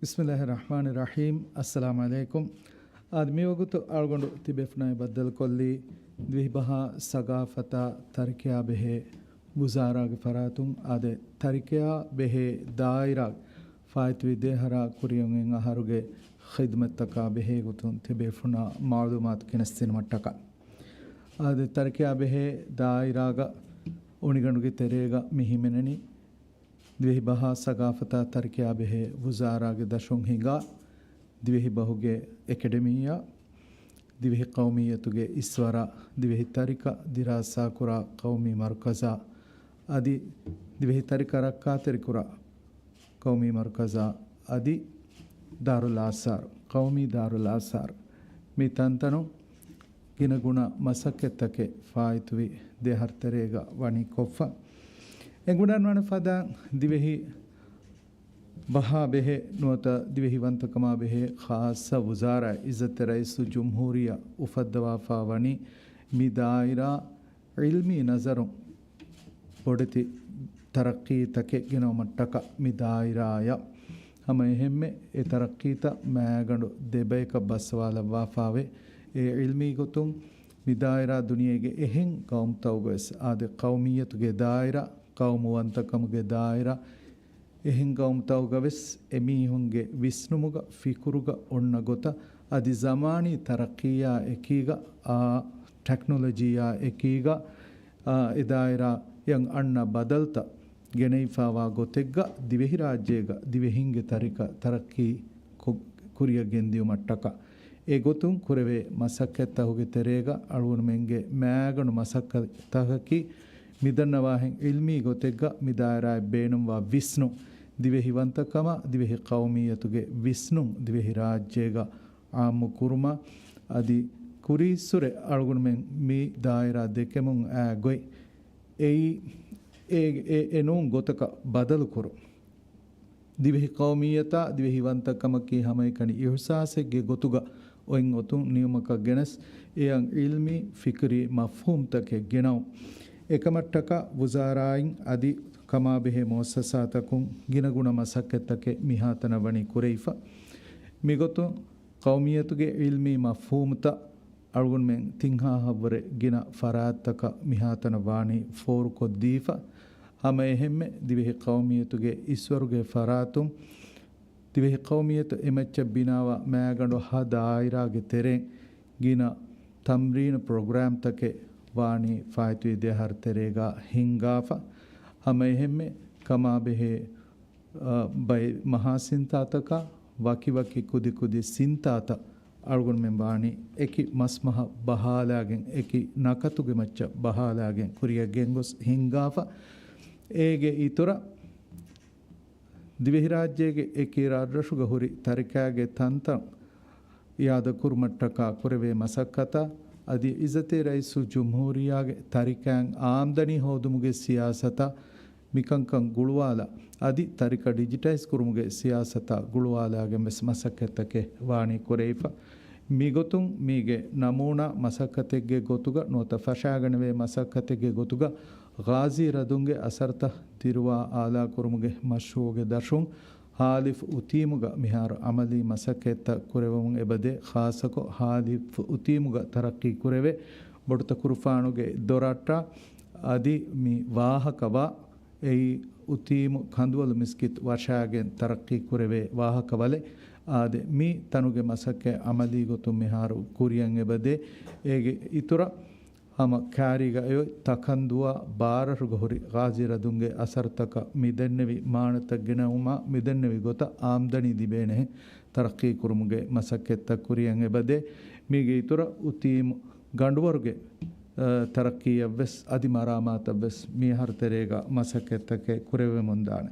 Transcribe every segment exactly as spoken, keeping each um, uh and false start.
ބިސްމިއްލާހި ރަޙްމާނި ރަޙީމް. އައްސަލާމު ޢަލައިކުމް. އާދެ، މިވަގުތު އަޅުގަނޑު ތިބޭފުޅުންނާއި ބައްދަލުކޮށްލީ ދިވެހިބަހާ ސަގާފަތާ ތަރިކަޔާ ބެހޭ ވުޒާރާގެ ފަރާތުން. އާދެ، ތަރިކަޔާ ބެހޭ ދާއިރާ ފާއިތުވި ދެއަހަރާ ކުރިއަށް އޮތް އަހަރުގެ ޚިދުމަތްތަކާ ބެހޭ ގޮތުން ތިބޭފުޅުންނާ މަޢުލޫމާތު ގެނެސްދިނުމަށްޓަކާ. އާދެ، ތަރިކަޔާ ބެހޭ ދާއިރާގަ އޮނިގަނޑުގެ ތެރޭގަ މި ހިމެނެނީ ދިވެހިބަހާ ސަގާފަތާ ތަރިކަޔާ ބެހޭ ވުޒާރާގެ ދަށުން ހިނގާ ދިވެހިބަހުގެ އެކަޑަމީއާ، ދިވެހި ޤައުމިއްޔަތުގެ އިސްވަރާ، ދިވެހި ތަރިކަ ދިރާސާކުރާ ޤައުމީ މަރުކަޒާ އަދި ދިވެހި ތަރިކަ ރައްކާތެރިކުރާ ޤައުމީ މަރުކަޒާ އަދި ދާރުލް އާސާރު، ޤައުމީ ދާރުލް އާސާރު، މި ތަންތަނުން ގިނަގުނަ މަސައްކަތްތަކެއް ފާއިތުވި ދެއަހަރު ތެރޭގަ ވަނީ ކޮށްފަ. އެނގުނަންވާނެ ފަދަ ދިވެހި ބަހާ ބެހޭ ނުވަތަ ދިވެހިވަންތަކަމާ ބެހޭ ޚާއްޞަ ވުޒާރާ އިއްޒަތްތެރި ރައީސުލްޖުމްހޫރިއްޔާ އުފައްދަވާފާ ވަނީ މި ދާއިރާ ޢިލްމީ ނަޒަރުން ބޮޑެތި ތަރައްޤީތަކެއް ގެނައުމަށްޓަކާ މި ދާއިރާއަށް. ހަމަ އެހެންމެ އެ ތަރައްޤީތައް މައިގަނޑު ދެބަޔަކަށް ބައްސަވާލައްވާފާވޭ. އެ ޢިލްމީ ގޮތުން މި ދާއިރާ ދުނިޔޭގެ އެހެން ޤައުމުތަކުގަވެސް އާދެ، ޤައުމިއްޔަތުގެ ދާއިރާ، ޤައުމުވަންތަކަމުގެ ދާއިރާ، އެހެން ޤައުމުތަކުގަވެސް އެމީހުންގެ ވިސްނުމުގަ، ފިކުރުގަ އޮންނަ ގޮތަށް އަދި ޒަމާނީ ތަރައްޤީއާ އެކީގަ، އާ، ޓެކްނޮލޮޖީއާ އެކީގަ، އާ، އެ ދާއިރާއަށް އަންނަ ބަދަލުތައް ގެނެވިފާވާ ގޮތެއްގަ ދިވެހިރާއްޖޭގަ ދިވެހިންގެ ތަރިކަ ތަރައްޤީ ކު-، ކުރިއަށް ގެންދިއުމަށްޓަކާ. އެގޮތުން ކުރެވޭ މަސައްކަތްތަކުގެ ތެރޭގަ އަޅުގަނޑުމެންގެ މައިގަނޑު މަސައްކަތްތަކަކީ މިދަންނަވާހެން ޢިލްމީ ގޮތެއްގަ މި ދާއިރާއަށް ބޭނުންވާ ވިސްނުން، ދިވެހިވަންތަކަމާ، ދިވެހި ޤައުމިއްޔަތުގެ ވިސްނުން ދިވެހިރާއްޖޭގަ ޢާއްމު ކުރުމަށް އަދި ކުރީއްސުރެ އަޅުގަނޑުމެން މި ދާއިރާ ދެކެމުން އައި ގޮތް އެއީ، އެ، އެ، އެ ނޫން ގޮތަކަށް ބަދަލު ކުރުން. ދިވެހި ޤައުމިއްޔަތާ ދިވެހިވަންތަކަމަކީ ހަމައެކަނި އިޙްސާސެއްގެ ގޮތުގަ އޮތް އޮތުން ނިމުމަކަށް ގެނެސް، އެއަށް ޢިލްމީ ފިކުރީ މަފްހޫމްތަކެއް ގެނައުން. އެކަމަށްޓަކާ ވުޒާރާއިން އަދި ކަމާބެހޭ މުއައްސަސާތަކުން ގިނަގުނަ މަސައްކަތްތަކެއް މިހާތަނަށް ވަނީ ކުރެވިފަ. މިގޮތުން ޤައުމިއްޔަތުގެ ޢިލްމީ މަފްހޫމުތައް އަޅުގަނޑުމެން ތިން ހާހަށްވުރެ ގިނަ ފަރާތްތަކަށް މިހާތަނަށް ވާނީ ފޯރުކޮށްދީފަ. ހަމަ އެހެންމެ ދިވެހި ޤައުމިއްޔަތުގެ އިސްވަރުގެ ފަރާތުން ދިވެހި ޤައުމިއްޔަތު އެމައްޗަށް ބިނާވާ މައިގަނޑު ހަ ދާއިރާގެ ތެރެއިން ގިނަ ތަމްރީނު ޕްރޮގްރާމްތަކެއް ވާނީ ފާއިތުވި ދެއަހަރު ތެރޭގަ ހިންގާފަ. ހަމަ އެހެންމެ ކަމާބެހޭ އަ، ބައެއް މަހާ ސިންތާތަކާ ވަކިވަކި ކުދިކުދި ސިންތާތައް އަޅުގަނޑުމެން ވާނީ އެކި މަސްމަހަށް ބަހާލާގެން، އެކި ނަކަތުގެ މައްޗަށް ބަހާލާގެން ކުރިއަށް ގެންގޮސް ހިންގާފަ. އޭގެ އިތުރަށް ދިވެހިރާއްޖޭގެ އެކި ރަށްރަށުގަ ހުރި ތަރިކާގެ ތަންތަން އިއާދަކުރުމަށްޓަކާ ކުރެވޭ މަސައްކަތަށް އަދި އިއްޒަތްތެރި ރައީސުލްޖުމްހޫރިއްޔާގެ ތަރިކައިން އާމްދަނީ ހޯދުމުގެ ސިޔާސަތަށް މިކަންކަން ގުޅުވާލާ، އަދި ތަރިކަ ޑިޖިޓައިޒް ކުރުމުގެ ސިޔާސަތާ ގުޅުވާލާގެން ވެސް މަސައްކަތްތަކެއް ވާނީ ކުރެވިފަ. މިގޮތުން މީގެ ނަމޫނާ މަސައްކަތެއްގެ ގޮތުގަ ނުވަތަ ފަށާގަނެވޭ މަސައްކަތެއްގެ ގޮތުގަ ޣާޒީ ރަދުންގެ އަސަރުތައް ދިރުވާ އާލާކުރުމުގެ މަޝްރޫޢުގެ ދަށުން ހާލިފް އުތީމުގަ މިހާރު ޢަމަލީ މަސައްކަތްތައް ކުރެވެމުން އެބަދޭ. ޚާއްޞަކޮށް ހާލިފް އުތީމުގަ ތަރައްޤީ ކުރެވޭ ބޮޑުތަކުރުފާނުގެ ދޮރަށްޓަށް އަދި މި ވާހަކަވާ އެއީ އުތީމު ކަނދުވަލު މިސްކިތް ވަށާގެން ތަރައްޤީ ކުރެވޭ ވާހަކަވަލެއް. އާދެ، މި ތަނުގެ މަސައްކަތް ޢަމަލީ ގޮތުން މިހާރު ކުރިއަށް އެބަދޭ. އޭގެ އިތުރަށް ހަމަ ކާރީގަ އެއޮތް ތަކަންދުވާ ބާރަށުގަ ހުރި ޣާޒީ ރަދުންގެ އަސަރުތަކަށް މިދެންނެވި މާނަތައް ގެނައުމާ މިދެންނެވި ގޮތަށް އާމްދަނީ ލިބޭނެހެން ތަރައްޤީ ކުރުމުގެ މަސައްކަތްތައް ކުރިއަށް އެބަދޭ. މީގެ އިތުރަށް އުތީމު ގަނޑުވަރުގެ، އަ، ތަރައްޤީއަށްވެސް އަދި މަރާމާތަށްވެސް މިއަހަރު ތެރޭގަ މަސައްކަތްތަކެއް ކުރެވެމުންދާނެ.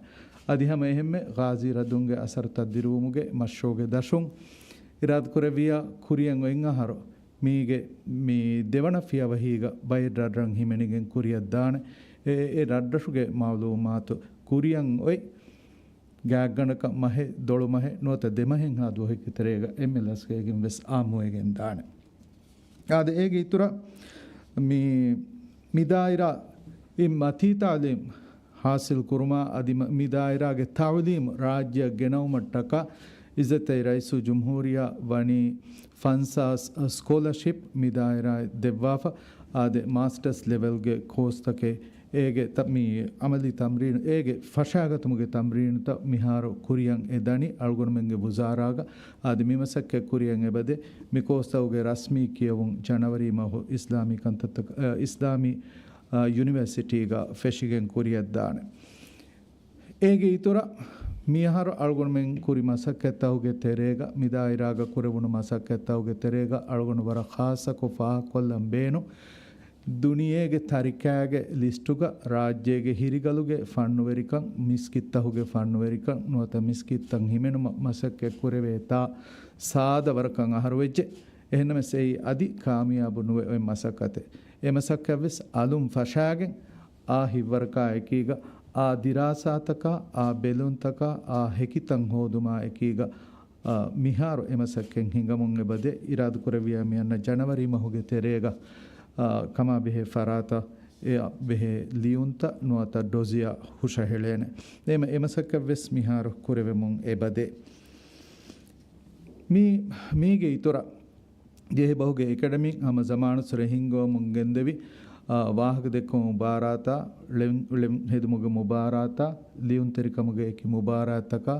އަދި ހަމަ އެހެންމެ ޣާޒީ ރަދުންގެ އަސަރުތައް ދިރުވުމުގެ މަޝްރޫޢުގެ ދަށުން އިރާދަކުރެއްވިއްޔާ ކުރިއަށް އޮތް އަހަރު މީގެ މި ދެވަނަ ފިޔަވަހީގަ ބައެއް ރަށްރަށް ހިމެނިގެން ކުރިއަށްދާނެ. އެ، އެ ރަށްރަށުގެ މަޢުލޫމާތު ކުރިއަށް އޮތް ގާތްގަނޑަކަށް މަހެއް، ދޮޅުމަހެއް ނުވަތަ ދެމަހެއްހާ ދުވަހެއްގެ ތެރޭގަ އެންމެ ލަސްކައިގެން ވެސް އާއްމުވެގެން ދާނެ. އާދެ، އޭގެ އިތުރަށް މި، މި ދާއިރާ އިން މަތީ ތަޢުލީމް ޙާޞިލް ކުރުމާ އަދި މަ-، މި ދާއިރާގެ ތަޢުލީމް ރާއްޖެއަށް ގެނައުމަށްޓަކާ އިއްޒަތްތެރި ރައީސުލްޖުމްހޫރިއްޔާ ވަނީ ފަންސާސް ސްކޮލަޝިޕް މި ދާއިރާއަށް ދެއްވާފަ. އާދެ، މާސްޓަސް ލެވެލްގެ ކޯސްތަކެއް އޭގެ ތަ-، މި އަމަލީ ތަމްރީނު، އޭގެ ފަށާގަތުމުގެ ތަމްރީނުތައް މިހާރު ކުރިއަށް އެ ދަނީ އަޅުގަނޑުމެންގެ ވުޒާރާގަ. އާދެ، މި މަސައްކަތް ކުރިއަށް އެބަދޭ. މި ކޯސްތަކުގެ ރަސްމީ ކިޔެވުން ޖަނަވަރީ މަހު އިސްލާމީ ކަންތައްތަކަށް، އަ، އިސްލާމީ، އަ، ޔުނިވަރސިޓީގަ ފެށިގެން ކުރިއަށްދާނެ. އޭގެ އިތުރަށް، މިއަހަރު އަޅުގަނޑުމެން ކުރި މަސައްކަތްތަކުގެ ތެރޭގަ، މި ދާއިރާގަ ކުރެވުނު މަސައްކަތްތަކުގެ ތެރޭގަ އަޅުގަނޑު ވަރަށް ޚާއްޞަކޮށް ފާހަގަކޮށްލަން ބޭނުން، ދުނިޔޭގެ ތަރިކާގެ ލިސްޓުގަ ރާއްޖޭގެ ހިރިގަލުގެ ފަންނުވެރިކަން، މިސްކިތްތަކުގެ ފަންނުވެރިކަން ނުވަތަ މިސްކިތްތައް ހިމެނުމަށް މަސައްކަތް ކުރެވޭތާ ސާދަ ވަރަކަށް އަހަރު ވެއްޖެ. އެހެންނަމަވެސް އެއީ އަދި ކާމިޔާބު ނުވެ އޮތް މަސައްކަތެއް. އެ މަސައްކަތްވެސް އަލުން ފަށާގެން، އާ ހިތްވަރަކާ އެކީގަ، އާ ދިރާސާތަކާ، އާ ބެލުންތަކާ، އާ ހެކިތައް ހޯދުމާ އެކީގަ، އާ، މިހާރު އެ މަސައްކަތް ހިނގަމުން އެބަދޭ. އިރާދަކުރެއްވިޔާ މި އަންނަ ޖަނަވަރީ މަހުގެ ތެރޭގަ، އާ، ކަމާ ބެހޭ ފަރާތަށް އެއަށް ބެހޭ ލިޔުންތައް ނުވަތަ ޑޮޒިއަށް ހުށަހެޅޭނެ. އެމަ-، އެ މަސައްކަތްވެސް މިހާރު ކުރެވެމުން އެބަދޭ. މީ، މީގެ އިތުރަށް، ދިވެހިބަހުގެ އެކަޑަމީން ހަމަ ޒަމާނުއްސުރެ ހިންގަވަމުން ގެންދެވި، އާ، ވާހަކަދެއްކުމުގެ މުބާރާތާ، ޅެން-، ޅެން ހެދުމުގެ މުބާރާތާ، ލިޔުންތެރިކަމުގެ އެކި މުބާރާތަކާ،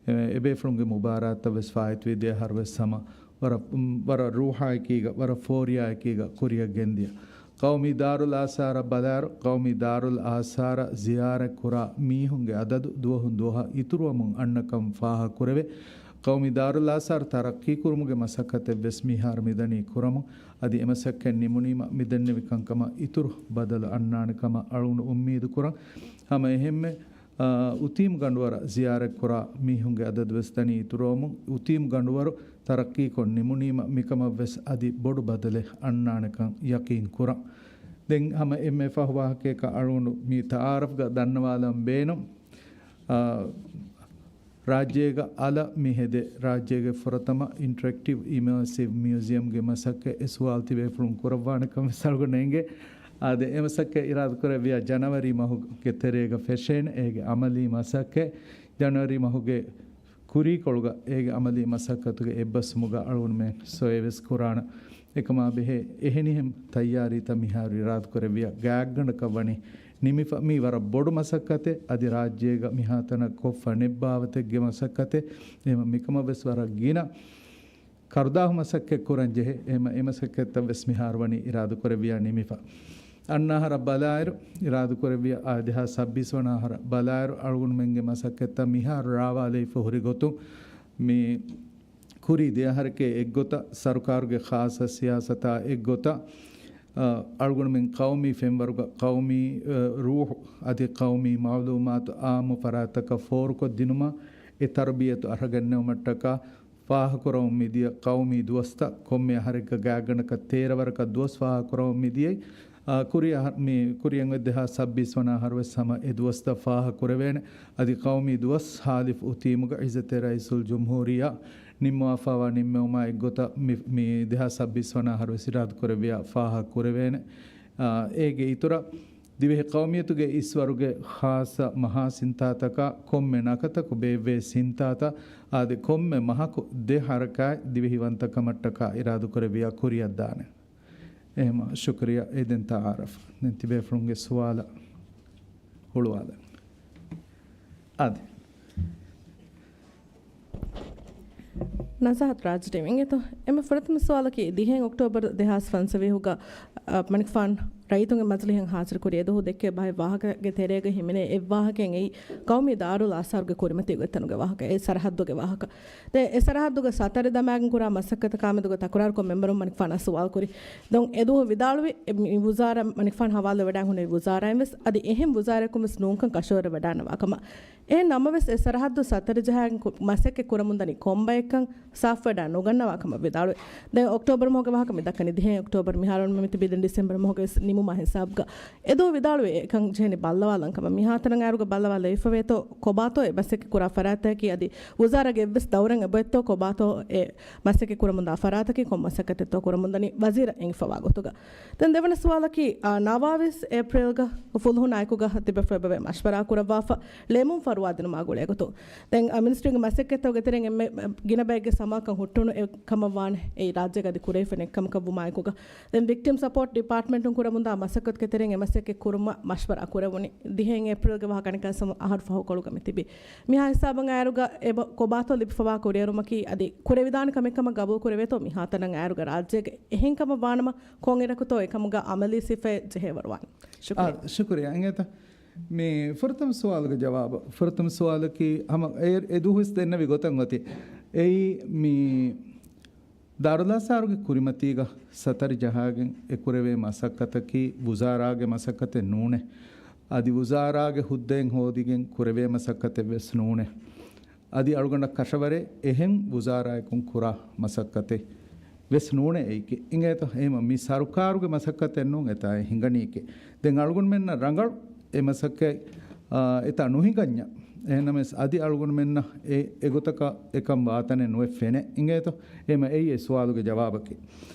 އެ، އެބޭފުޅުންގެ މުބާރާތަށް ވެސް ފާއިތުވި ދެ އަހަރު ވެސް ހަމަ ވަރަށް، ވަރަށް ރޫޙާއެކީގަ، ވަރަށް ފޯރިޔާއެކީގަ ކުރިއަށް ގެންދިޔަ. ޤައުމީ ދާރުލް އާސާރަށް ބަލާއިރު، ޤައުމީ ދާރުލް އާސާރަށް ޒިޔާރަތް ކުރާ މީހުންގެ އަދަދު ދުވަހުން ދުވަހަށް އިތުރުވަމުން އަންނަކަން ފާހަގަކުރެވޭ. ޤައުމީ ދާރުލް އާސާރު ތަރައްޤީ ކުރުމުގެ މަސައްކަތެއް ވެސް މިހާރު މިދަނީ ކުރަމުން. އަދި އެ މަސައްކަތް ނިމުނީމަ މިދެންނެވި ކަންކަމަށް އިތުރު ބަދަލު އަންނާނެ ކަމަށް އަޅުގަނޑު އުއްމީދު ކުރަން. ހަމަ އެހެންމެ، އާ، އުތީމް ގަނޑުވަރަށް ޒިޔާރަތް ކުރާ މީހުންގެ އަދަދު ވެސް ދަނީ އިތުރުވަމުން، އުތީމް ގަނޑުވަރު ތަރައްޤީކޮށް ނިމުނީމަ މިކަމަށް ވެސް އަދި ބޮޑު ބަދަލެއް އަންނާނެކަން ޔަޤީން ކުރަން. ދެން ހަމަ އެންމެ ފަހު ވާހަކަޔަކަށް އަޅުގަނޑު މި ތައާރަފްގަ ދަންނަވާލަން ބޭނުން. އާ، ރާއްޖޭގަ އަލަށް މި ހެދޭ ރާއްޖޭގެ ފުރަތަމަ އިންޓަރެކްޓިވް އިމާސިވް މިއުޒިއަމްގެ މަސައްކަތް އެ ސުވާލު ތިބޭފުޅުން ކުރައްވާނެކަން ވެސް އަޅުގަނޑަށް އެނގޭ. އާދެ، އެ މަސައްކަތް އިރާދަކުރެއްވިޔާ ޖަނަވަރީ މަހުގެ ތެރޭގަ ފެށޭނެ. އޭގެ އަމަލީ މަސައްކަތް ޖަނަވަރީ މަހުގެ ކުރީކޮޅުގަ އޭގެ އަމަލީ މަސައްކަތުގެ އެއްބަސްވުމުގަ އަޅުގަނޑުމެން ސޮއެވެސް ކުރާނަ. އެކަމާ ބެހޭ އެހެނިހެން ތައްޔާރީތައް މިހާރު އިރާދަކުރެއްވިޔާ ގާތްގަނޑަކަށް ވަނީ ނިމިފަ. މީ ވަރަށް ބޮޑު މަސައްކަތެއް، އަދި ރާއްޖޭގަ މިހާތަނަށް ކޮށްފަ ނެއްބާވަތެއްގެ މަސައްކަތެއް. އެހެން މިކަމަށް ވެސް ވަރަށް ގިނަ ކަރުދާހު މަސައްކަތް ކުރަން ޖެހޭ. އެހެން އެ މަސައްކަތްތައް ވެސް މިހާރު ވަނީ އިރާދަކުރެއްވިޔާ ނިމިފަ. އަންނަ އަހަރަށް ބަލާއިރު، އިރާދަކުރެއްވިޔާ އާ ދެހާސް ސައްބީސް ވަނަ އަހަރަށް ބަލާއިރު، އަޅުގަނޑުމެންގެ މަސައްކަތްތައް މިހާރު ރާވާލެވިފަ ހުރި ގޮތުން، މި ކުރީ ދެ އަހަރެކޭ އެއްގޮތަށް، ސަރުކާރުގެ ޚާއްޞަ ސިޔާސަތާ އެއްގޮތަށް، އަ، އަޅުގަނޑުމެން ޤައުމީ ފެންވަރުގަ ޤައުމީ، އަ، ރޫޙު އަދި ޤައުމީ މަޢުލޫމާތު ޢާއްމު ފަރާތްތަކަށް ފޯރުކޮށްދިނުމަށް އެ ތަރުބިޔަތު އަރަގަންނެވުމަށްޓަކާ، ފާހަގަކުރަމުން މިދިޔަ ޤައުމީ ދުވަސްތައް ކޮންމެ އަހަރެއްގަ ގާތްގަނޑަކަށް ތޭރަ ވަރަކަށް ދުވަސް ފާހަގަކުރަމުން މިދިޔައީ. އާ، ކުރި އަހަ-، މި ކުރިއަށް އޮތް ދެހާސް ސައްބީސް ވަނަ އަހަރު ވެސް ހަމަ އެ ދުވަސްތައް ފާހަގަކުރެވޭނެ. އަދި ޤައުމީ ދުވަސް ހާލިފް އުތީމުގަ އިއްޒަތްތެރި ރައީސުލްޖުމްހޫރިއްޔާ ނިންމަވާފައިވާ ނިންމެވުމާ އެއްގޮތަށް މި، މި ދެހާސް ސައްބީސް ވަނަ އަހަރު ވެސް އިރާދަކުރެއްވިޔާ ފާހަގަކުރެވޭނެ. އާ، އޭގެ އިތުރަށް ދިވެހި ޤައުމިއްޔަތުގެ އިސްވަރުގެ ޚާއްޞަ މަހާ ސިންތާތަކާ ކޮންމެ ނަކަތަކު ބޭއްވޭ ސިންތާތައް އާދެ، ކޮންމެ މަހަކު ދެ ހަރަކާތް ދިވެހިވަންތަކަމަށްޓަކާ އިރާދަކުރެއްވިޔާ ކުރިއަށްދާނެ. އެހެމަ ޝުކުރިޔާ. އެ ދެން ތައާރަފް. ދެން ތިބޭފުޅުންގެ ސުވާލަށް ހުޅުވާލަން. އާދެ. ނަޒާހަތް ރާޖް ޓީމް އިނގޭތޯ؟ އެންމެ ފުރަތަމަ ސުވާލަކީ، ދިހައެއް އޮކްޓޯބަރު ދެހާސް ފަންސަވީހުގަ، އަ، މަނިކުފާނު ރައްޔިތުންގެ މަޖިލީހަށް ހާޒިރުކުރި އެދުވަހު ދެއްކޭ ބަހެއް ވާހަކަގެ ތެރޭގަ ހިމެނޭ އެއްވާހަކައެއް އެއީ، ޤައުމީ ދާރުލް އާސާރުގެ ކުރިމަތީގަ އޮތްތަނުގެ ވާހަކަ، އެ ސަރަހައްދުގެ ވާހަކަ. ދެ އެ ސަރަހައްދުގަ ސަތަރެ ދަމާގެން ކުރާ މަސައްކަތަކާމެދުގަ ތަކުރާރުކޮށް މެމްބަރުން މަނިކުފާނާ ސުވާލު ކުރި. ދޮން އެދުވަހު ވިދާޅުވި، އެ މި ވުޒާރާ މަނިކުފާނު ހަވާލުވެވަޑައި ހުންނެވި ވުޒާރާއިން ވެސް އަދި އެހެން ވުޒާރައަކުން ވެސް ނޫންކަން ކަށަވަރުވެވަޑައިންނަވާ ކަމަށް. އެހެން ނަމަވެސް، އެ ސަރަހައްދު ސަތަރެ ޖަހާގެން ކު-، މަސައްކަތް ކުރަމުން ދަނީ ކޮން ބަޔެއްކަން ސާފުވެޑާ ނުގަންނަވާ ކަމަށް ވިދާޅުވި. ދެން އޮކްޓޯބަރު މަހުގެ ވާހަކަ މި ދައްކަނީ ދިހައެއް އޮކްޓޯބަރު މިހާރު މި ތިބީ ދެން ޑިސެމްބަރު މަހުގެ ވެސް ނިމު މާ ހިސާބުގަ އެދުވަހު ވިދާޅުވި އެކަން ޖެހެނީ ބައްލަވާލަން ކަމަށް. މިހާތަނަށް އައިރުގަ ބައްލަވާލައިފަވޭތޯ ކޮބާތޯ އެ މަސައްކަތް ކުރާ ފަރާތްތަކަކީ އަދި ވުޒާރާގެ އެއްވެސް ދައުރެއް އެބައޮތްތޯ ކޮބާތޯ އެ މަސައްކަތް ކުރަމުންދާ ފަރާތަކީ ކޮން މަސައްކަތެއްތޯ ކުރަމުންދަނީ ވަޒީރަށް އެނގިފަވާ ގޮތުގަ. ދެން ދެވަނަ ސުވާލަކީ، އާ، ނަވާވީސް އޭޕްރީލްގަ ފުލުހުން އާއެކުގަ ތިބޭފުޅުން އެބަ މަޝްވަރާ ކުރައްވާފަ ޅެމުން ފަރުވާ ދިނުމާ ގުޅޭ ގޮތުން. ދެން، އަ، މިނިސްޓްރީގެ މަސައްކަތްތަކުގެ ތެރެއިން އެންމެ، އަ، ގިނަ ބައެއްގެ ސަމާކަން ހުއްޓުނު އެކަމަށް ވާނެ އެއީ ރާއްޖޭގަ އަދި ކުރެވިފަ ނެތް ކަމަކަށް ވުމާއެކުގަ. ދެން ވިކްޓިމް ސަޕޯޓް ޑިޕާޓްމަންޓުން ކުރަމުންދާ މަސައްކަތުގެ ތެރެއިން އެ މަސައްކަތް ކުރުމަށް މަޝްވަރާ ކުރެވުނީ ދިހައެއް އޭޕްރީލްގެ ވަހަކަ އަނެއްކާވެސް އަހަރު ފަހުކޮޅުގަ މި ތިބީ. މިހާ ހިސާބަށް އައިރުގަ އެބަ ކޮބާތޯ ލިބިފަވާ ކުރިއެރުމަކީ އަދި ކުރެވިދާނެ ކަމެއް ކަމަށް ގަބޫލު ކުރެވޭތޯ މިހާތަނަށް އައިރުގަ ރާއްޖޭގެ އެހެން ކަމަށް ވާނަމަ ކޮންއިރަކުތޯ އެކަމުގަ އަމަލީ ސިފައެއް ޖެހޭ ވަރުވާނެ. ޝުކުރިއްޔާ. އާ، ޝުކުރިއްޔާ. އިނގޭތަ؟ މި ފުރަތަމަ ސުވާލުގެ ޖަވާބު، ފުރަތަމަ ސުވާލަކީ ހަމަ އެ، އެ ދުވަހުވެސް ދެންނެވި ގޮތަށް އޮތީ. އެއީ މި ދާރުލްއާސާރުގެ ކުރިމަތީގަ ސަތަރި ޖަހާގެން އެ ކުރެވޭ މަސައްކަތަކީ ވުޒާރާގެ މަސައްކަތެއް ނޫނޭ. އަދި ވުޒާރާގެ ހުއްދައިން ހޯދިގެން ކުރެވޭ މަސައްކަތެއްވެސް ނޫނޭ. އަދި އަޅުގަނޑަށް ކަށަވަރޭ އެހެން ވުޒާރާއަކުން ކުރާ މަސައްކަތެއް ވެސް ނޫނޭ އެއީކީ. އިނގޭތަ؟ އެހެންވީމަ މި ސަރުކާރުގެ މަސައްކަތެއް ނޫން އެތާ އެ ހިނގަނީކީ. ދެން އަޅުގަނޑުމެންނަށް ރަނގަޅު އެ މަސައްކަތް، އާ، އެތާ ނުހިނގަންޏާ. އެހެންނަމަވެސް އަދި އަޅުގަނޑުމެންނަށް އެ، އެގޮތަކަށް އެކަން ވާތަނެއް ނުއެއް ފެނޭ. އިނގޭތޯ؟ އެހެންވީމަ އެއީ އެ ސުވާލުގެ ޖަވާބަކީ.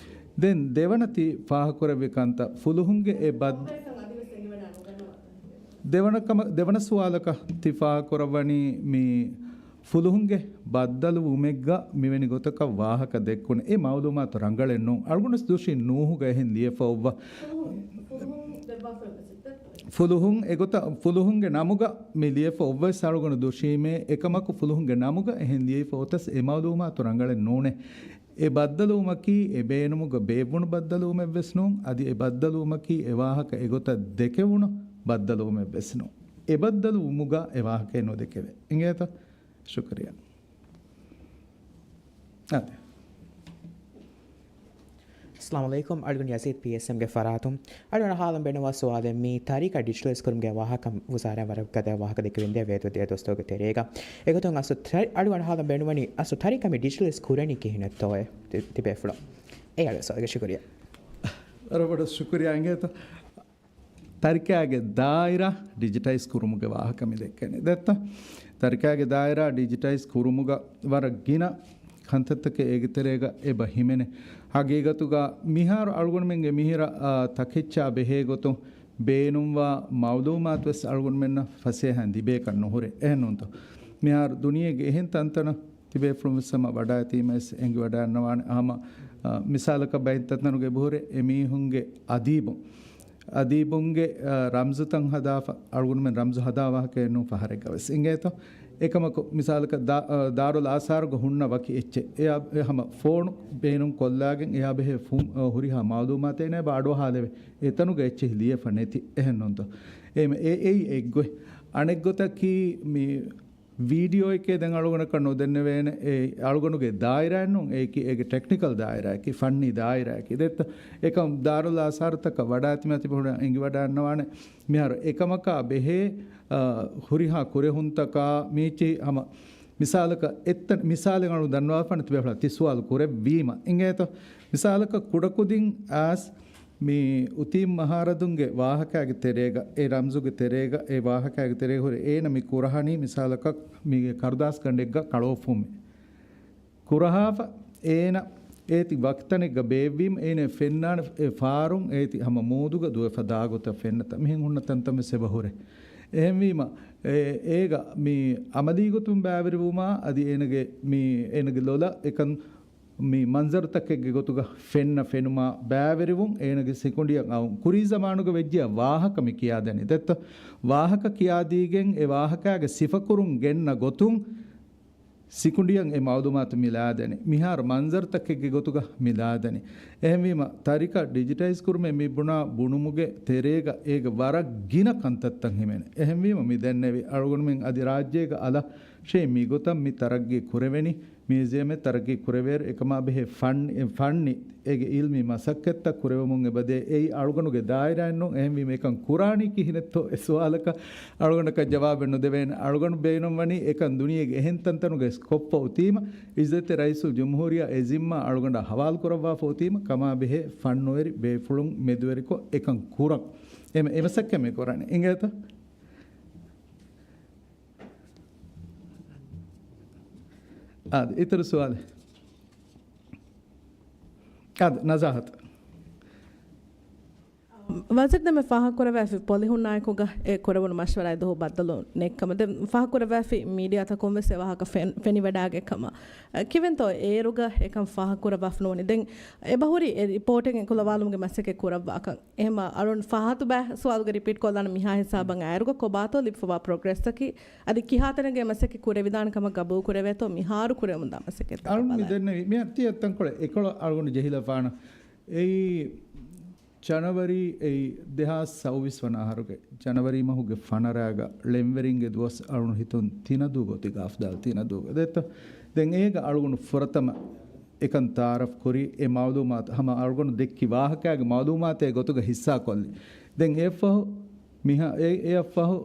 ދެން ދެވަނަ ތި ފާހަގަކުރެއްވި ކަންތައް ފުލުހުންގެ އެ ބައްދ-، ދެވަނަ ކަމަ-، ދެވަނަ ސުވާލަކަށް ތި ފާހަގަކުރައްވަނީ މި ފުލުހުންގެ ބައްދަލުވުމެއްގަ މިވެނި ގޮތަކަށް ވާހަކަ ދެއްކުނެ އެ މައުލޫމާތު ރަނގަޅެއް ނޫން. އަޅުގަނޑު ދުށީ ނޫހުގަ އެހެން ލިޔެފަ އޮއްވަ. ފުލުހުން އެގޮތަށް ފުލުހުންގެ ނަމުގަ މި ލިޔެފަ އޮއްވައިސް އަޅުގަނޑު ދުށީމޭ. އެކަމަކު ފުލުހުންގެ ނަމުގަ އެހެން ލިޔެފަ އޮތަސް އެ މައުލޫމާތު ރަނގަޅެއް ނޫނޭ. އެ ބައްދަލުވުމަކީ އެ ބޭނުމުގަ ބޭއްވުނު ބައްދަލުވުމެއްވެސް ނޫން. އަދި އެ ބައްދަލުވުމަކީ އެ ވާހަކަ އެގޮތަށް ދެކެވުނު ބައްދަލުވުމެއްވެސް ނޫން. އެ ބައްދަލުވުމުގަ އެ ވާހަކައެއް ނުދެކެވޭ. އިނގޭތަ؟ ޝުކުރިއްޔާ. އާދެ. އައްސަލާމު ޢަލައިކުމް. އަޅުގަނޑު ޔަޒީދު ޕީއެސްއެމްގެ ފަރާތުން. އަޅުގަނޑަށް ހާލުން ބޭނުންވާ ސުވާލެއް މީ ތަރިކަ ޑިޖިޓަލައިޒް ކުރުމުގެ ވާހަކަ ވުޒާރާ ވަރަށް ގަދަ ވާހަކަ ދެކެވެންދޭ ވޭތުވެދިޔަ ދުވަސްތަކުގެ ތެރޭގަ. އެގޮތުން އަސްލު ތަރި-، އަޅުގަނޑު ހާލުން ބޭނުންވަނީ އަސްލު ތަރިކަ މި ޑިޖިޓަލައިޒް ކުރަނީ ކިހިނެއްތޯއޭ ތި-، ތިބޭފުޅުން؟ އެ އަޅު ސުވާލުގެ ޝުކުރިއްޔާ. ވަރަށް ބޮޑަށް ޝުކުރިއްޔާ އިނގޭތަ؟ ތަރިކާގެ ދާއިރާ ޑިޖިޓައިޒް ކުރުމުގެ ވާހަކަ މި ދެއްކެނީ. ދެއްތަ؟ ތަރިކާގެ ދާއިރާ ޑިޖިޓައިޒް ކުރުމުގަ ވަރަށް ގިނަ ކަންތައްތަކެއް އޭގެ ތެރޭގަ އެބަ ހިމެނޭ. ހަގީގަތުގަ މިހާރު އަޅުގަނޑުމެންގެ މިހިރަ، އާ، ތަކެއްޗާ ބެހޭ ގޮތުން ބޭނުންވާ މައުލޫމާތުވެސް އަޅުގަނޑުމެންނަށް ފަސޭހައިން ލިބޭކަށް ނުހުރޭ. އެހެންނޫންތޯ؟ މިހާރު ދުނިޔޭގެ އެހެން ތަންތަނަށް ތިބޭފުޅުންވެސް ހަމަ ވަޑައިތީމަވެސް އެނގިވަޑައިގަންނަވާނެ. ހަމަ، އަ، މިސާލަކަށް ބައެއް ތަންތަނުގަ އެބަހުރޭ އެމީހުންގެ އަދީބުން، އަދީބުންގެ، އަ، ރަމްޒުތައް ހަދާފަ، އަޅުގަނޑުމެން ރަމްޒު ހަދާ ވާހަކައެއް ނޫން ފަހަރެއްގަވެސް އިނގޭތޯ. އެކަމަކު މިސާލަކަށް ދާ-، އަ، ދާރުލް އާސާރުގަ ހުންނަ ވަކި އެއްޗެއް. އެއާ، އެ ހަމަ ފޯނު ބޭނުން ކޮށްލާގެން އެއާ ބެހޭ ފު-، އަ، ހުރިހާ މައުލޫމާތެއް އޭނާ އެބަ އަޑުއަހާލެވޭ. އެތަނުގަ އެއްޗެހި ލިޔެފަ ނެތި. އެހެންނޫންތޯ؟ އެ-، އެ-، އެއީ އެއްގޮތް. އަނެއްގޮތަކީ މި ވީޑިއޯއެކޭ ދެން އަޅުގަނޑަކަށް ނުދެންނެވޭނެ. އެ އަޅުގަނޑުގެ ދާއިރާއެއް ނޫން. އެއީކީ އޭގެ ޓެކްނިކަލް ދާއިރާއަކީ، ފަންނީ ދާއިރާއަކީ. ދެއްތަ؟ އެކަމް ދާރުލް އާސާރުތަކަށް ވަޑާތިމާ ތިބެފުޅުން އެނގިވަޑައިގަންނަވާނެ. މިހާރު އެކަމަކާ ބެހޭ، އާ، ހުރިހާ ކުރެހުންތަކާ މީޗި ހަމަ މިސާލަކަށް އެއްތަން، މިސާލެއް އަޅު ދަންނަވާފާނެ ތިބެފުޅާ ތި ސުވާލު ކުރެއްވީމަ. އިނގޭތޯ؟ މިސާލަކަށް ކުޑަކުދިން އާސް މި އުތީމް މަހާރަދުންގެ ވާހަކާގެ ތެރޭގަ، އެ ރަމްޒުގެ ތެރޭގަ، އެ ވާހަކާގެ ތެރޭގަ ހުރެ އޭނަ މި ކުރަހަނީ މިސާލަކަށް މީގެ ކަރުދާސްގަނޑެއްގަ ކަޅޯފުމެއް ކުރަހާފަ، އޭނަ އޭތި ވަކިތަނެއްގަ ބޭއްވީމަ، އޭނަ ފެންނާނެ އެ ފާރުން އޭތި ހަމަ މޫދުގަ ދުވެފަ ދާގޮތަށް ފެންނަތަ، މިހެން ހުންނަ ތަންތަން ވެސް އެބަ ހުރޭ. އެހެންވީމަ، އޭ، އޭގަ މި އަމަލީގޮތުން ބައިވެރިވުމާ އަދި އޭނަގެ މި، އޭނަގެ ލޮލަށް އެކަން މި މަންޒަރުތަކެއްގެ ގޮތުގަ ފެންނަ ފެނުމާ ބައިވެރިވުން އޭނަގެ ސިކުނޑިއަށް އައުން. ކުރީ ޒަމާނުގަ ވެއްޖިޔާ ވާހަކަ މި ކިޔާދެނީ. ދެއްތަ؟ ވާހަކަ ކިޔާދީގެން އެ ވާހަކާގެ ސިފަކުރުން ގެންނަ ގޮތުން ސިކުނޑިއަށް އެ މައުލޫމާތު މި ލާދެނީ. މިހާރު މަންޒަރުތަކެއްގެ ގޮތުގަ މި ލާދެނީ. އެހެންވީމަ، ތަރިކަ ޑިޖިޓައިޒް ކުރުމޭ މި ބުނާ ބުނުމުގެ ތެރޭގަ އޭގެ ވަރަށް ގިނަ ކަންތައްތައް ހިމެނޭ. އެހެންވީމަ، މި ދެންނެވި އަޅުގަނޑުމެން އަދި ރާއްޖޭގަ އަލަށް ޝޭ މިގޮތަށް މި ތަރައްގީ ކުރެވެނީ މިއުޒިއަމެއް ތަރައްގީ ކުރެވޭއިރު އެކަމާ ބެހޭ ފަން-، ފަންނި އޭގެ އިލްމީ މަސައްކަތްތައް ކުރެވެމުން އެބަދޭ. އެއީ އަޅުގަނޑުގެ ދާއިރާއެއް ނޫން. އެހެންވީމަ އެކަން ކުރާނީ ކިހިނެއްތޯ އެ ސުވާލަކަށް އަޅުގަނޑަކަށް ޖަވާބެއް ނުދެވޭނެ. އަޅުގަނޑު ބޭނުންވަނީ އެކަން ދުނިޔޭގެ އެހެން ތަންތަނުގައި ކޮށްފަ އޮތީމަ، އިއްޒަތްތެރި ރައީސުލްޖުމްހޫރިއްޔާ އެ ޒިންމާ އަޅުގަނޑަށް ހަވާލު ކުރައްވާފަ އޮތީމަ، ކަމާ ބެހޭ ފަންނުވެރި ބޭފުޅުން މެދުވެރިކޮށް އެކަން ކުރަން. އެމަ-، އެމަސައްކަތް މި ކުރަނީ. އިނގޭތަ؟ އާދެ، އިތުރު ސުވާލެއް. އާދެ، ނަޒާހަތު. ވަޒީރު ދެންމެ ފާހަގަކުރެވޭފި ޕޮލިހުންނާއެކުގަ އެ ކުރެވުނު މަޝްވަރާއެއް ދުވަހު ބައްދަލު ނެތްކަމަށް ދެން ފާހަގަކުރެވޭފި މީޑިއާތަކުން ވެސް އެ ވާހަކަ ފެން-، ފެނިވަޑާގެ ކަމަށް. އަ، ކިވެންތޯ އޭރުގަ އެކަން ފާހަގަކުރައްވާފަ ނުވަނީ؟ ދެން އެބަހުރި އެ ރިޕޯޓެއް އެކުލަވާލުމުގެ މަސައްކަތް ކުރައްވާކަން. އެހެންމަ އަޅުން ފާހަގަތު ބައި ސުވާލުގެ ރިޕީޓް ކޮށްލާނަން މިހާ ހިސާބަށް އައިރުގަ ކޮބާތޯ ލިބިފަވާ ޕްރޮގްރެސްއަކީ؟ އަދި ކިހާތަނެއްގެ މަސައްކަތް ކުރެވިދާނެ ކަމަށް ގަބޫލު ކުރެވޭތޯ މިހާރު ކުރެވެމުންދާ މަސައްކަތްތަކަށް އަޅުން މި ބަލާ. ދެންނެވި މި ތިޔަ ތަންކޮޅެއް އެކޮޅަށް އަޅުގަނޑު ޖެހިލަފާނަ. އެއީ ޖަނަވަރީ، އެއީ ދެހާސް ސައުވީސް ވަނަ އަހަރުގެ ޖަނަވަރީ މަހުގެ ފަނަރައިގަ ޅެންވެރިންގެ ދުވަސް އަޅުން ހިތުން ތިނަދޫ ގޮތިގަ އަފްދާލް ތިނަދޫގަ ދެއްތޯ. ދެން އޭގަ އަޅުގަނޑު ފުރަތަމަ އެކަން ތައާރަފް ކުރީ އެ މައުލޫމާތު ހަމަ އަޅުގަނޑު ދެއްކި ވާހަކައިގެ މައުލޫމާތޭ ގޮތުގަ ހިއްސާކޮށްލި. ދެން އެއަށްފަހު މިހާ-، އެ-، އެއަށްފަހު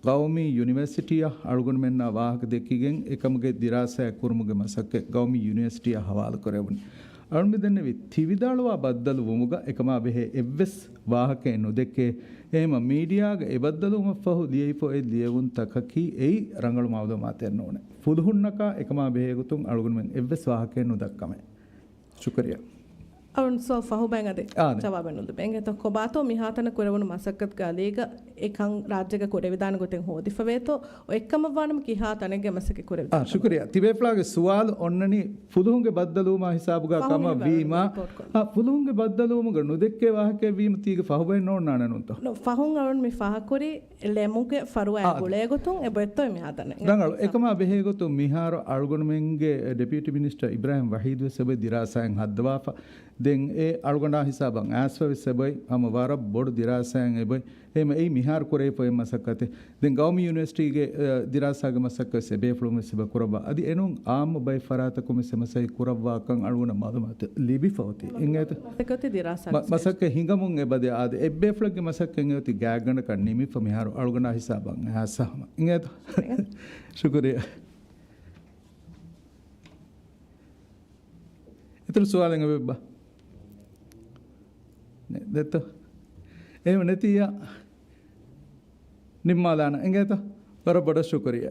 ޤައުމީ ޔުނިވަރސިޓީއަށް އަޅުގަނޑުމެންނާ ވާހަކަ ދެއްކިގެން އެކަމުގެ ދިރާސާއެއް ކުރުމުގެ މަސައްކަތް ޤައުމީ ޔުނިވަރސިޓީއަށް ހަވާލު ކުރެވުނީ. އަޅުން މި ދެންނެވި ތި ވިދާޅުވާ ބައްދަލު ވުމުގަ އެކަމާ ބެހޭ އެއްވެސް ވާހަކައެއް ނުދެއްކޭ. އެހެންމަ މީޑިއާގަ އެ ބައްދަލުވުމަށްފަހު ލިޔެވިފަ އޮތް ލިޔެވުންތަކަކީ އެއީ ރަނގަޅު މައުލޫމާތެއް ނޫނޭ. ފުލުހުންނަކާ އެކަމާ ބެހޭގޮތުން އަޅުގަނޑުމެން އެއްވެސް ވާހަކައެއް ނުދައްކަމޭ. ޝުކުރިއްޔާ. އަޅުން ސޯ ފަހުބައިން އަދި އާދެ. ޖަވާބެއް ނުލިބޭ. އެނގޭތޯ ކޮބާތޯ މިހާތަނަށް ކުރެވުނު މަސައްކަތުގެ އަލީގަ އެކަން ރާއްޖޭގަ ކުރެވިދާނެ ގޮތެއް ހޯދިފަވޭތޯ އޮތްކަމަށްވާނަމަ ކިހާ ތަނެއްގެ މަސައްކަތް ކުރެވިދާނެ؟ އާ، ޝުކުރިއްޔާ. ތިބޭފުޅާގެ ސުވާލު އޮންނަނީ ފުލުހުންގެ ބައްދަލުވުމާ ހިސާބުގަ ފަހު ކަމަށް މި ވީމާ، ބައްދަލު ރިޕޯޓް ކޮށްލަން. އާ، ފުލުހުންގެ ބައްދަލުވުމުގަ ނުދެއްކޭ ވާހަކައެއް ވީމަ ތީގެ ފަހުބައެއް ނޯންނާނެ ނޫންތޯ؟ ނޯ، ފަހުން އަޅުން މި ފާހަގަކުރީ ޅެމުގެ ފަރުވާއާ އާ، ގުޅޭގޮތުން އެބައޮތްތޯ މިހާތަނަށް. ރަނގަޅު. އެކަމާ ބެހޭގޮތުން މިހާރު އަޅުގަނޑުމެންގެ ޑެޕިއުޓީ މިނިސްޓަރ އިބްރާހިމް ވަހީދުވެސް އެބައޮތް ދިރާސާއެއް ހައްދަވާފަ. ދެން އެ އަޅުގަނޑާ ހިސާބަށް އައިސްފަވެސް އެބައޮތް ހަމަ ވަރަށް ބޮޑު ދިރާސާއެއް އެބައޮތް. އެހެންމަ އެއީ މިހާރު ކުރެވިފަ އޮތް މަސައްކަތެއް. ދެން ގައުމީ ޔުނިވަރސިޓީގެ، އަ، ދިރާސާގެ މަސައްކަތް ވެސް އެބޭފުޅުން ވެސް އެބަ ކުރައްވާ. އަދި އެނޫން އާއްމު ބައެއް ފަރާތަކުން ވެސް އެ މަސައްކަތް ކުރައްވާކަން އަޅުގަނޑަށް މައުލޫމާތު ލިބިފަ އޮތީ. އިނގޭތަ؟ މަސައްކަތް ދިރާސާ މަ-، މަސައްކަތް ހިނގަމުން އެބަދޭ އާދެ. އެއްބޭފުޅެއްގެ މަސައްކަތް އެއޮތީ ގާތްގަނޑަކަށް ނިމިފަ މިހާރު އަޅުގަނޑާ ހިސާބަށް އައިސް ހަމަ. އިނގޭތަ؟ ޝުކުރިއްޔާ. އިތުރު ސުވާލެއް އެބައޮތްބާ؟ ނެ-، ދެއްތޯ؟ އެހެން ނެތިއްޔާ ނިންމާލާނަން. އިނގޭތޯ؟ ވަރަށް ބޮޑަށް ޝުކުރިއްޔާ.